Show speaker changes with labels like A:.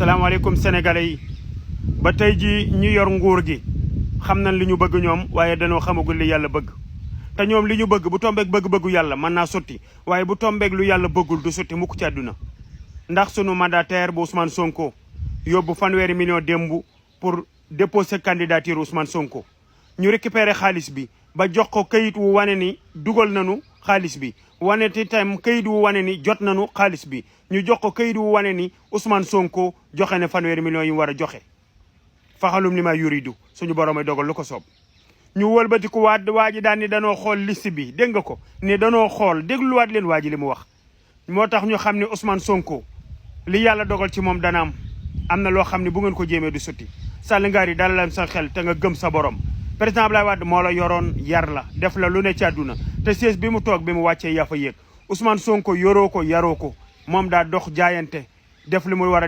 A: salaamaaleykum sénégalais yi ba tey ji ñu yor nguur gi xam nañ li ñu bëgg ñoom waaye dañoo xamagul li yàlla bëgg te ñoom li ñu bëgg bu tombeek bëgg-bëggu yàlla mën naa sotti waaye bu tombeek lu yàlla bëggul du sotti mukk ci àdduna ndax sunu mandataire bu Ousmane Sonko yóbbu 1 million démb pour déposer candidature Ousmane Sonko ñu récupérer xaalis bi ba jox ko kayit wu wane ni dugal nañu xaalis bi wane ti tam kayit wu wane ni jot nañu xaalis bi ñu jox ko kayit wu wane ni Ousmane Sonko joxe ne 1 million yi mu war a joxe faxalum li ma yuridu suñu borom ay dogal lu ko soob ñu wëlbatiku waa ji daan ni danoo xool liste bi dégg nga ko ni danoo xool dégluwaat leen waa ji li mu wax moo tax ñu xam ne Ousmane Sonko li yàlla dogal ci moom dana am na loo xam ne bu ngeen ko jéemee du sotti Sall Ngari dalal leen sa xel te nga gëm sa borom président Abdoulaye Wade moo la yoroon yar la def la lu ne ci àdduna te siège bi mu toog bi mu wàccee yaa fa yéeg Ousmane Sonko yoroo ko yaroo ko moom daa dox jaayante def li muy war a